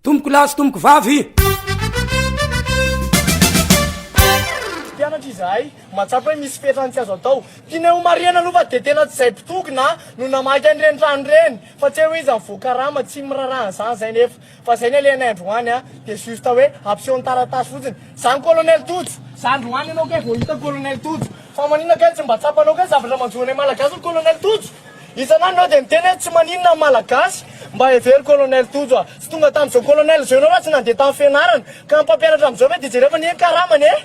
Tompoko lahy sy tompoko vavy. Mpianatra izahay, mahatsapa hoe misy fetrany tsy azo atao. Tianay ho marihana aloha fa dia tena tsy izay mpitokona no namaky an'ireny trano ireny fa tsy hay hoe iza mivoa karama, tsy miraharaha an'izany izay nefa. Fa izay ny alehanay androany a, dia juste hoe ampiseho ny taratasy fotsiny. Zany colonel Tojo, za androany ianao kay vao hita colonel Tojo. Fa maninona kay tsy mba tsapanao kay zavatra manjo anay Malagasy ry colonel Tojo? Isan'andro ianao dia miteny hoe tsy maninona ny Malagasy, mba hevero colonel Tojo a. Tsy tonga tamin'izao colonel izao ianao raha tsy nandeha tamin'ny fianarana. Ka ny mpampianatra amin'izao ve dia jereo anie ny karamany e.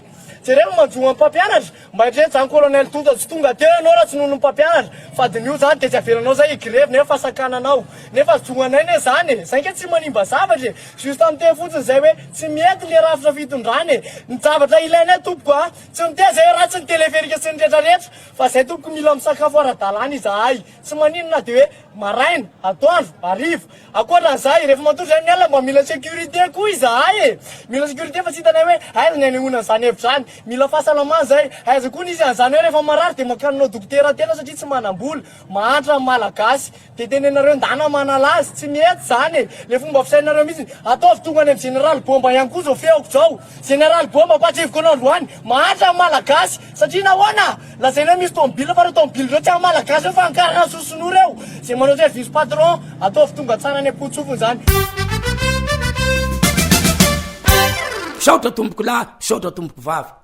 Jereo ny manjo an'ny mpampianatra. Mba eritrereto zany colonel Tojo tsy tonga teo ianao raha tsy noho ny mpampianatra. Fa diniho zany dia tsy avelanao zay hi-grevy nefa sakananao. Nefa zonanay ne zany e! Zay nge tsy manimba zavatra e! Juste miteny fotsiny zay hoe tsy mety le rafitra fitondrana e! Ny zavatra ilainay tompoko a! Tsy miteny zay hoe ratsy ny teleferika sy ny retraretra fa zay tompoko mila misakafo ara-dalàna izahay! Tsy maninona na de hoe maraina, atoandro, hariva. Ankoatran'izay, rehefa matory zay amin'ny alina mba mila sécurité koa izahay e! Mila sécurité fa tsy hitanay hoe aiza ny anehoana an'izany hevitra izany. Mila fahasalamana zay. Aiza koa ny hisy an'izany hoe rehefa marary dia mankany dokotera tena satria tsy manam-bola. Mahantra ny Malagasy. Dia tenenareo ndana manala azy. Tsy mety zany e! Le fomba fisainareo mihitsy. Ataovy tonga any amin'ny Général Bomba ihany koa zao feoko zao. Général Bomba ampahatsiahiviko anao androany. Mahantra ny Malagasy. Satria nahoana? Lazaina hoe misy tomobile fa ireo tomobile ireo tsy an'ny Malagasy ireo fa an'ny karana sy sinoa ireo. Izay manao service patron, ataovy tonga tsara any am-potsofiny izany. Misaotra tompoko lahy, misaotra tompoko vavy.